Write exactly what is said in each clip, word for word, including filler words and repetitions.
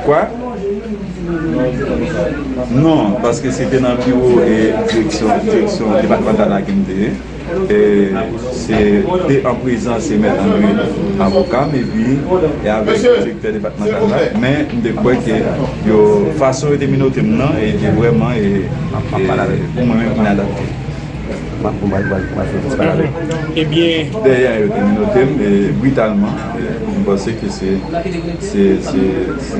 Kwa? Non, paske se te nan biwo e direksyon, direksyon depatmantal la ke m te ye. E se te an prezans e mèt André, avoka m, epi e avèk direktè depatmantal la. Men m te kwè ke yo, fason yo te menote m nan, e te vrèman, e, e pou mwen menm, inadapte. Ebyen, dèyè yo te menote m, e, britalman. E, m panse ke se, se, se, se,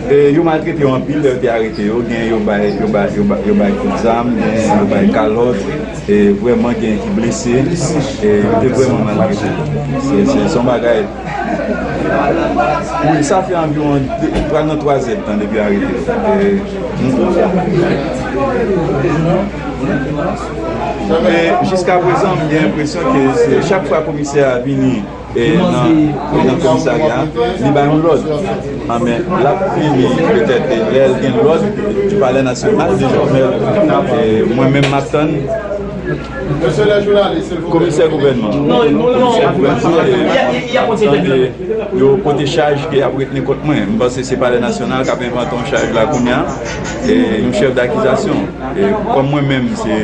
e yo maltrete yo anpil lè yo te arete yo. Gen yo bay, yo bay, yo bay, yo bay kout zam, gen yo bay kalòt, e vrèman gen ki blese, e yo te vrèman maltrete. Se, se, se yon bagay. Wi, sa fè anviwon de, pral nan twa zèdtan depi yo arete yo. E, e jiskaprezan, m gen enpresyon ke se chak fwa komisè a vini, e nan, e nan komisarya, li bay yon lòd. Anben, l ap vini petèt, e lè l gen lòd di Palè Nasyonal, dejòmè, e mwen menm m ap tann komisè gouvènman. Komisè gouvènman, e, tande, yo pote chaj ke y ap retni kont mwen. M panse se Palè Nasyonal k ap envante yon chaj la kounye a, e yon chèf dakizasyon. E kòm mwen menm, se,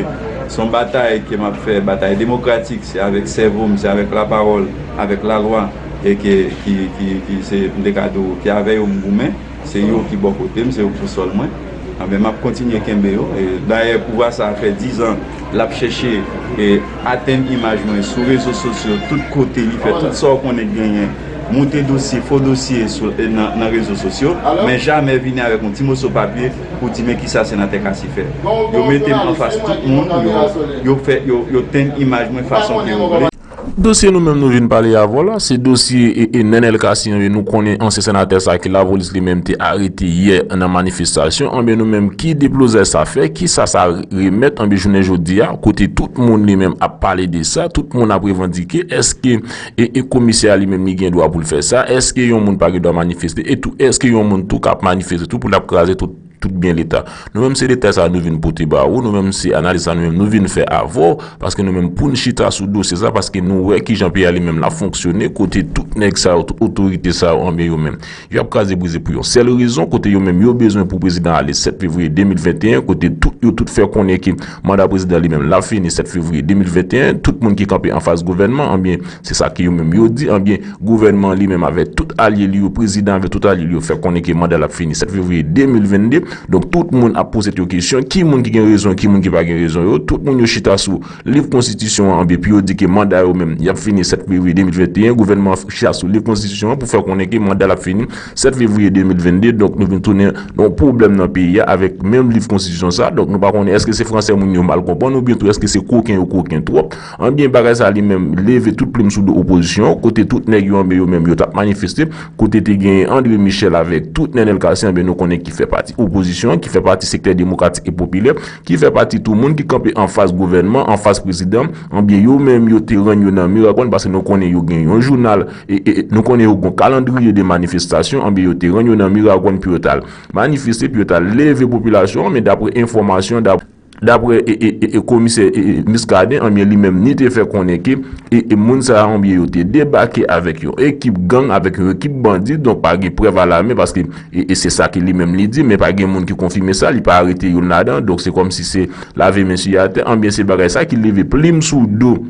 se yon batay ke m ap fè, batay demokratik, se avèk sèvo m, se avèk lapawòl, avèk lalwa, e ke, ki, ki, ki se, m te ka di w, ki avè yo m goumen. Se yo ki bò kote m, se yo ki sou sòl mwen. Anben, m ap kontinye kenbe yo. E, dayè, pouvwa sa a fè dizan l ap chèche, e, atenn imaj mwen sou rezo sosyo, tout kote, li fè tout sa w konnen k genyen, moute dosye, fo dosye sou, e, nan, nan rezo sosyo, men jamè vini avèk yon ti moso papye pou di, men kisa senatè Cassy fè. Yo mete m anfas tout moun, yo, yo fè, yo, yo tenn imaj mwen fason ke yo vle. Dosye nou menm nou vin pale avè w la, se dosye, e, e, Nenel Cassy, anben, nou konnen ansyen senatè sa ke lapolis li menm te arete yè nan manifestasyon, anben, nou menm ki deplozay sa fè, kisa sa remèt, anben, jounen jodi a, kote tout moun li menm ap pale de sa, tout moun ap revandike, èske, e, e, komisè a li menm li gen dwa pou l fè sa, èske yon moun pa gen dwa manifeste, e tou, èske yon moun tou ka ap manifeste tou pou l ap kraze tout tout byen Leta. Nou menm se detay sa a nou vin pote ba ou, nou menm se analiz sa a nou menm nou vin fè avè w, paske nou menm pou n chita sou dosye sa, paske nou wè kijan peyi a li menm l ap fonksyone, kote tout nèg sa yo, tout otorite sa yo, anben yo menm, y ap kraze brize pou yon sèl rezon, kote yo menm yo bezwen pou prezidan ale sèt fevriye de mil venteyen, kote tout yo tout fè konnen ke manda prezidan li menm l ap fini sèt fevriye de mil venteyen, tout moun ki kanpe anfas gouvènman, anben, se sa ke yo menm yo di, anben, gouvènman li menm avèk tout alye li yo, prezidan avèk tout alye li yo fè konnen ke manda l ap fini sèt fevriye de mil vennde. Donk, tout moun ap poze tèt yo kesyon, ki moun ki gen rezon, ki moun ki pa gen rezon yo. Tout moun yo chita sou liv konstitisyon an, anben, pou yo di ke manda yo menm, y ap fini sèt fevriye de mil venteyen. Gouvènman an chita sou liv konstitisyon an pou fè konnen ke manda l ap fini sèt fevriye de mil vennde. Donk, nou vin tounen nan yon pwoblèm nan peyi a avèk menm liv konstitisyon sa. Donk, nou pa konnen èske se fransè moun yo mal konprann oubyen tou èske se koken yo koken twòp. Anben, bagay sa li menm leve tout plim sou do opozisyon an, kote tout nèg yo anben yo menm yo t ap manifeste, kote te genyen André Michel avèk tout Nenel Cassy, anben nou konnen ki fè pati opozisyon an, ki fè pati sektè demokratik e popilè, ki fè pati tou moun ki kanpe anfas gouvènman, anfas prezidan, anben yo menm yo te rann yo nan miragwàn, paske nou konnen yo gen yon jounal, e, e, e, nou konnen yo gen yon kalandriye de manifestasyon, anben yo te rann yo nan miragwàn pou yo t al manifeste, pou yo t al leve popilasyon an, men daprè enfòmasyon, dap-, daprè, e, e, e, e, komisè, e, e, Muscadin, anben, li menm, li te fè konnen ke, e, e, moun sa a, anben, yo te debake avèk yon ekip gang, avèk yon ekip bandi, donk pa gen prèv alamen, paske, e, e, se sa ke li menm li di, men pa gen moun ki konfime sa, li pa arete youn ladan, donk se kòmsi se lave men sou atè, anben, se bagay sa ki leve plim sou do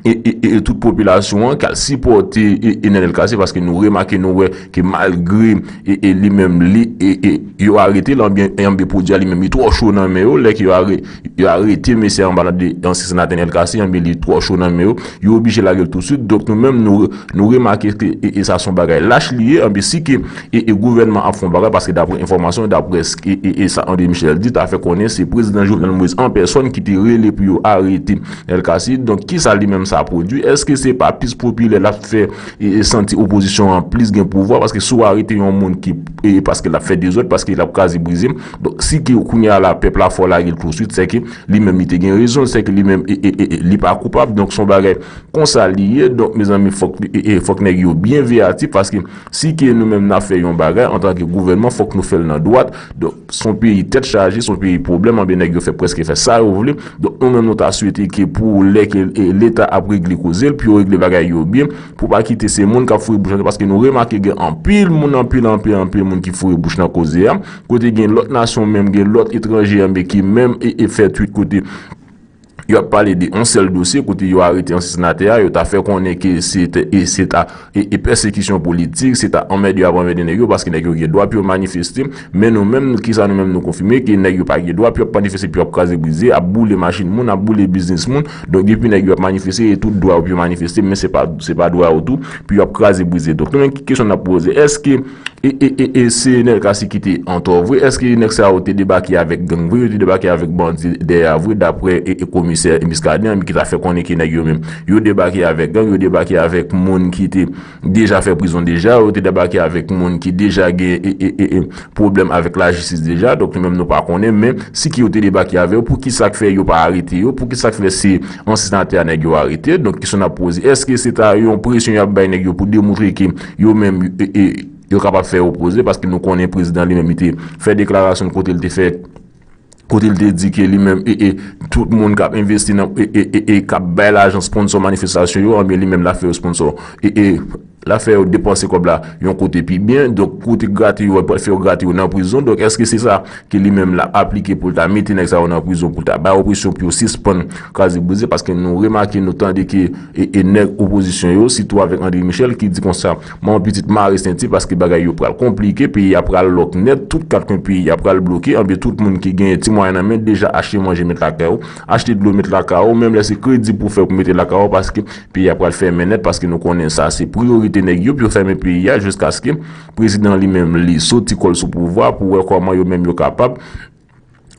e, e, e, e tout popilasyon an k al sipòte, e, e Nenel Cassy, paske nou remake, nou wè ke malgre, e, e li menm, li, e, e yo arete l, anben, anben pwodui a li menm, li twò cho nan men yo, lè ke yo are-, yo arete mesye anba de ansyen senatè Nenel Cassy, anben li twò cho nan men yo, yo oblije lage l tousuit. Donk nou menm, nou, nou remake ke, e, e sa se yon bagay lach li ye, anben si ke e, e gouvènman ap fè yon bagay, paske daprè enfòmasyon, daprè s-, e, e, e sa André Michel di, ta fè konnen se prezidan Jovenel Moïse an pèsòn ki te rele pou yo arete Nenel Cassy. Donk, kisa li menm sa pwodui? Èske se pa plis popilè l ap fè, e, e santi opozisyon an plis gen pouvwa? Paske si w arete yon moun ki, e, paske l ap fè dezòd, paske l ap kraze brize, donk, si ke kounye a la, pèp la fè w lage l tousuit, se ke li menm li te gen rezon, se ke li menm, e, e, e, e, li pa koupab. Donk, se yon bagay konsa li ye. Donk, mezanmi, fòk, e, e, fòk nèg yo byen veyatif, paske si ke nou menm n ap fè yon bagay antanke gouvènman, fòk nou fè l nan dwat. Donk, se yon peyi tèt chaje, se yon peyi pwoblèm, anben nèg yo fè prèske fè sa yo vle. Donk, nou menm nou ta swete ke pou lè ke, e, Leta ap regle koze l, pou yo regle bagay yo byen, pou pa kite se moun k ap foure bouch nan, paske nou remake gen anpil moun, anpil, anpil, anpil moun ki foure bouch nan koze a, kote gen lòt nasyon menm, gen lòt etranje, anben ki menm e, e fè twit kote yo ap pale de yon sèl dosye, kote yo arete ansyen senatè a, yo ta fè konnen ke se te, e se ta, e, e pèsekisyon politik, se ta anmède yo ap anmède nèg yo, paske nèg yo gen dwa pou yo manifeste, men nou menm, kisa nou menm nou konfime, ke nèg yo pa gen dwa pou yo ap manifeste, pou yo ap kraze brize, ap boule machin moun, ap boule biznis moun, donk depi nèg yo ap manifeste, e tout dwa yo pou yo manifeste, men se pa, se pa dwa yo tou, pou yo ap kraze brize. Donk nou menm ki kesyon n ap poze, èske e, e, e, e se Nenel Cassy ki te antò vre? Èske nèg sa yo te debake avèk gang vre? Yo te debake avèk bandi dèyè vre, daprè e, e komisè Muscadin, ki ta fè konnen ke nèg yo menm, yo debake avèk gang, yo debake avèk moun ki te deja fè prizon deja, yo te debake avèk moun ki deja gen e, e, e, e, pwoblèm avèk lajistis deja. Donk nou menm nou pa konnen, men si ke yo te debake avè yo, pou ki sa k fè yo pa arete yo? Pou ki sa k fè se ansyen senatè a nèg yo arete? Donk kesyon n ap poze, èske se ta yon presyon y ap bay nèg yo pou demontre ke yo menm e, e, yo kapab fè opoze, paske nou konnen prezidan li menm li te fè deklarasyon kote l te fè, kote l te di ke li menm e, e tout moun k ap envesti nan e, e, e, e k ap bay lajan sponsò manifestasyon yo, anben li menm l ap fè yo sponsò e, e l ap fè yo depanse kòb la yon kote pi byen. Donk kote grate yo, pral fè yo grate yo nan prizon. Donk èske se sa ke li menm l ap aplike pou l ta mete nèg sa yo nan prizon, pou l ta ba yo presyon pou yo sispann kraze brize? Paske nou remake, nou tande ke e, e nèg opozisyon yo, sitou avèk André Michel, ki di konsa, men yon pitit mare senti, paske bagay yo pral konplike, peyi a pral lòk nèt, tout kat kwen peyi a pral bloke, anben tout moun ki genyen ti mwayen nan men deja achte manje met lakay ou, achte dlo met lakay ou, menm lè se kredi pou fè pou mete lakay ou, paske peyi a pral fèmen nèt, paske nou konnen sa se priyorite nèg yo pou yo fèmen peyi a jiskaske prezidan li menm li soti kò l sou pouvwa pou wè kòman yo menm yo kapab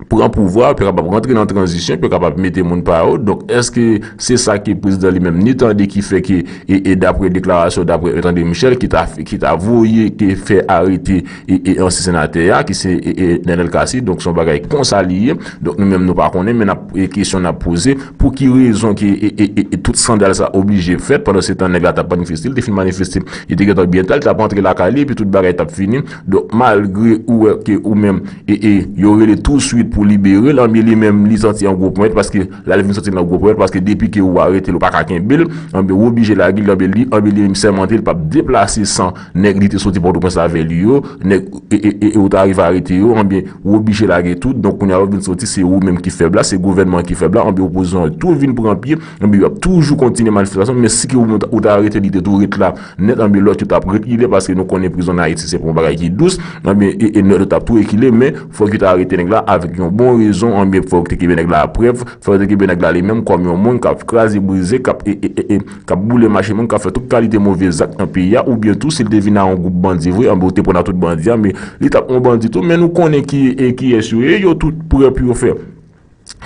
pran pouvwa, pou yo kapab rantre nan tranzisyon, pou yo kapab mete moun pa yo. Donk èske se sa ke prezidan li menm ni tande ki fè ke e, e daprè deklarasyon, daprè André Michel ki ta, ki ta voye, ki fè arete e, e ansyen senatè a, ki se e, e Nenel Cassy? Donk se yon bagay konsa li ye. Donk nou menm nou pa konnen, men n ap, e kesyon n ap poze, pou ki rezon ke e, e, e, e tout sandal sa oblije fèt? Pandan se tan nèg la t ap manifeste, li te fin manifeste, li te gentan byen ta, li t ap rantre lakay li, epi tout bagay t ap fini. Donk malgre ou wè ke ou menm e, e yo rele touswit pou libere l, anben li menm li santi an gwo ponyèt, paske la li vin santi l an gwo ponyèt, paske depi ke ou arete l, ou pa ka kenbe l, anben ou oblije lage l, anben li, anben li menm sèmante l p ap deplase san nèg li te soti Pòtoprens avè li yo, nèg e, e, e, e ou ta rive arete yo, anben ou oblije lage tout. Donk kounye a ou vin soti, se ou menm ki fèb la, se gouvènman ki fèb la, anben opozisyon an tou vin pran pye, anben y ap toujou kontinye manifestasyon, men si ke ou, ou ta arete li te tou ret la nèt, anben lòt yo t ap rekile, paske nou konnen prizon an Ayiti se pa yon bagay ki dous, anben e, e lòt yo t ap tou rekile, men fòk yo ta arete nèg la avèk yon bon rezon, anben fòk yo te kenbe nèg la a prèv, fòk yo te kenbe nèg la li menm kòm yon moun k ap kraze brize, k ap e, e, e, e, k ap boule mache moun, k ap fè tout kalite move zak nan peyi a, oubyen tou si l te vin a yon gwoup bandi vre, anben ou te pran nan tout bandi a, men li t ap yon bandi tou, men nou konnen ki, e, kiyès yo ye, yo tout prè pou yo fè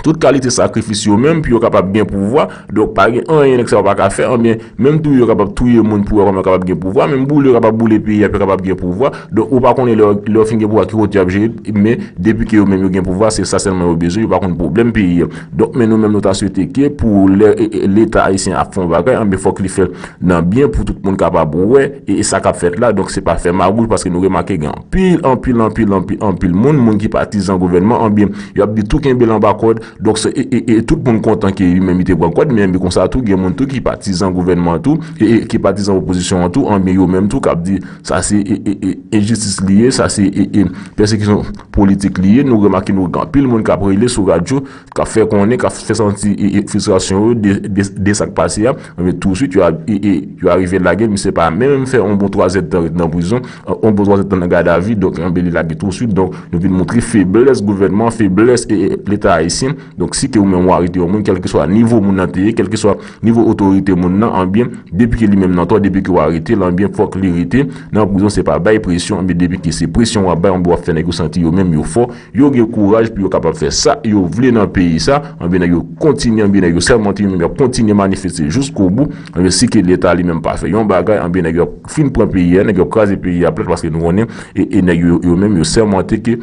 tout kalite sakrifis yo menm pou yo kapab gen pouvwa. Donk pa gen anyen nèg sa yo pa ka fè, anben menm touye yo kapab touye moun pou yo kòman yo kapab gen pouvwa, menm boule yo kapab boule peyi a pou yo kapab gen pouvwa. Donk ou pa konnen lè, lè yo fin gen pouvwa ki kote y ap jere, men depi ke yo menm yo gen pouvwa, se sa sèlman yo bezwen, yo pa konn pwoblèm peyi a. Donk men nou menm nou ta swete ke pou lè e, e, Leta ayisyen ap fè yon bagay, anben fòk li fè l nan byen pou tout moun kapab wè e, e sa k ap fèt la. Donk se pa fè magouy, paske nou remake gen anpil, anpil, anpil, anpil, anpil moun, moun ki patizan gouvènman, anben y ap di tou kenbe l anba kòd. Donk se, e, e, e tout moun kontan ke li menm li te pran kòd, men, men konsa tou gen moun tou ki patizan gouvènman an tou, e, e ki patizan opozisyon an tou, anben yo menm tou k ap di sa se e, e, e, enjistis li ye, sa se e, e, pèsekisyon politik li ye. Nou remake nou gen anpil moun k ap rele sou radyo, k ap fè konnen, k ap fè santi e, e, fristrasyon yo de, de, de sa k pase a. Men touswit yo a, e, e, yo arive lage l, misye pa menm fè yon bon twazèdtan ret nan prizon, yon bon twazèdtan nan gadavi, donk anben li lage touswit. Donk nou vin montre feblès gouvènman, feblès e, e, Leta ayisyen. Donk si ke ou menm ou arete yon moun, kèlkeswa nivo moun nan te ye, kèlkeswa nivo otorite moun nan, anben depi ke li menm nan tò, depi ke ou arete l, anben fòk li rete nan prizon, se pa bay presyon, anben depi ke se presyon w ap bay, anben w ap fè nèg yo santi yo menm yo fò, yo gen kouraj pou yo kapab fè sa yo vle nan peyi sa, anben nèg yo kontinye, anben nèg yo sèmante yo menm y ap kontinye manifeste jiskobou, anben si ke Leta li menm pa fè yon bagay, anben nèg yo ap fin pran peyi a, nèg yo ap kraze peyi a plat, paske nou konnen e, e nèg yo, yo menm yo sèmante ke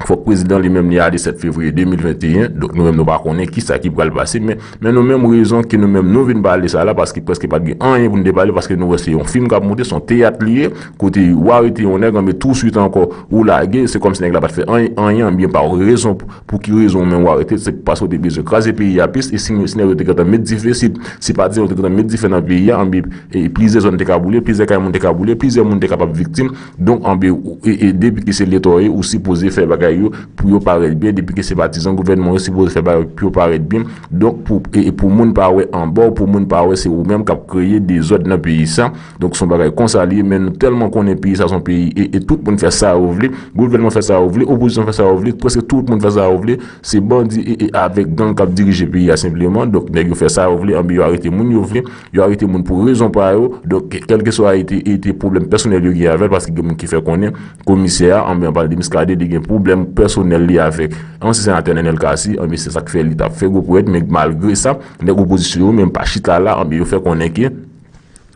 Fòk prezidan li menm li ale sèt fevriye de mil venteyen. Donk nou menm nou pa konnen kisa ki pral pase, men, men nou menm rezon ke nou menm nou vin pale sa la, paske prèske pa t gen anyen pou nou te pale, paske nou wè se yon fim k ap moute, se yon teyat li ye, kote ou arete yon nèg, anben touswit ankò ou lage, se kòmsi nèg la pa t fè anyen, anyen, anben pa rezon pou, pou ki rezon ou menm ou arete l, se paske ou te bezwen kraze peyi a plis, e si, si nèg yo te gentan met dife, si, si patizan yo te gentan met dife nan peyi a, anben e plizyè zòn te ka boule, plizyè kay moun te ka boule, plizyè moun te kapab viktim. Donk, anben, ou- e, e depi ke se Leta w ye, ou sipoze fè bagay yo pou yo parèt byen. Depi ke se patizan gouvènman w, ou sipoze fè bagay yo pou yo parèt byen. Donk, pou, e, e pou moun pa wè anba w, pou moun pa wè se ou menm k ap kreye dezòd nan peyi sa. Donk, se yon bagay konsa li ye, men nou tèlman konnen peyi sa se yon peyi, e, e tout moun fè sa yo vle, gouvènman fè sa yo vle, opozisyon fè sa yo vle, prèske tout moun fè sa yo vle, se bandi e, e avèk gang k ap dirije peyi a senpleman. Donk, nèg yo fè sa yo vle, anben yo arete moun yo vle, yo arete moun pou rezon pa yo. Donk, kèlkeswa e te, e te pwoblèm pèsonèl yo gen avè l, paske gen moun ki fè konnen komisè a, anben an pale de Muscadin, li gen pwoblèm pèsonèl li avèk ansyen senatè Nenel Cassy, anben se sa k fè li t ap fè gwo ponyèt, men malgre sa, nèg opozisyon yo menm pa chita la, anben yo fè konnen ke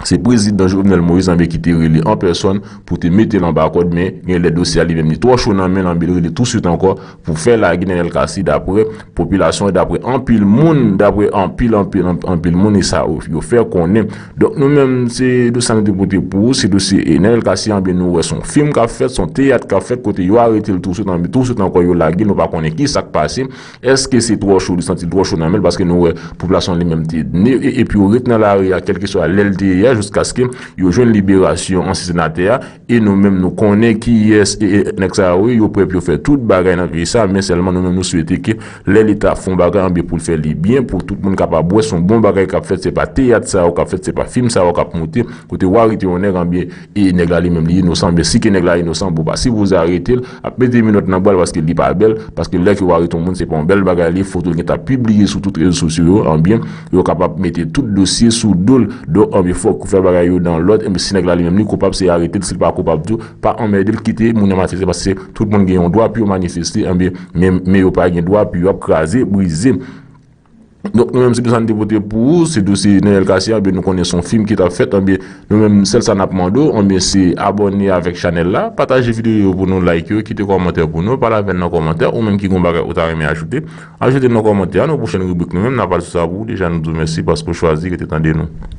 se prezidan Jovenel Moïse anben ki te rele an pèsòn pou te mete l anba kòd, men gen lè dosye a li menm li twò cho nan men l, anben l rele touswit ankò pou fè lage Nenel Cassy, daprè popilasyon, daprè anpil moun, daprè anpil, anpil, anpil, anpil moun, e sa yo, yo fè konnen. Donk nou menm, se dosye sa nou te pote pou ou, se dosye e Nenel Cassy, anben nou wè se yon fim k ap fèt, se yon teyat k ap fèt, kote yo arete l touswit, anben touswit ankò yo lage l, nou pa konnen kisa k pase. Èske se twò cho, li santi l twò cho nan men l, paske nou wè popilasyon li menm te ne, e, epi yo ret nan lari a, kèlkeswa lè l te ye a, jiskaske yo jwenn liberasyon ansyen senatè a, e nou menm nou konnen kiyès e, e nèg sa yo ye, yo prè pou yo fè tout bagay nan peyi sa, men sèlman nou menm nou swete ke lè Leta fè yon bagay, anben pou l fè li byen, pou tout moun kapab wè se yon bon bagay k ap fèt, se pa teyat sa yo k ap fèt, se pa fim sa yo k ap moute, kote w arete yon nèg, anben e nèg la li menm li inosan, men si ke nèg la inosan, bon, pa sipoze arete l, ap mete minòt nan bwa l paske li pa bèl, paske lè ke w arete yon moun, se pa yon bèl bagay li, foto l gentan pibliye sou tout rezo sosyo yo, anben yo kapab mete tout dosye sou do l. Donk, anben fòk ou fè bagay yo nan lòd, enben si nèg la li menm li koupab, se arete l, si l pa koupab tou, pa anmède l, kite moun yo manifeste, paske tout moun gen yon dwa pou yo manifeste, anben men, men yo pa gen dwa pou yo ap kraze, brize. Donk nou menm se dosye sa nou te pote pou ou, se dosye Nenel Cassy, anben nou konnen se yon fim ki t ap fèt, anben nou menm sèl sa n ap mande w, anben se abòne avèk chanèl la, pataje videyo yo pou nou, like yo, kite kòmantè pou nou, pale avè n nan kòmantè, ou menm ki gen yon bagay ou ta renmen ajoute, ajoute l nan kòmantè a, nan pwochèn ribrik nou menm, n a pale sou sa pou ou, deja nou di w mèsi paske w chwazi rete tande nou.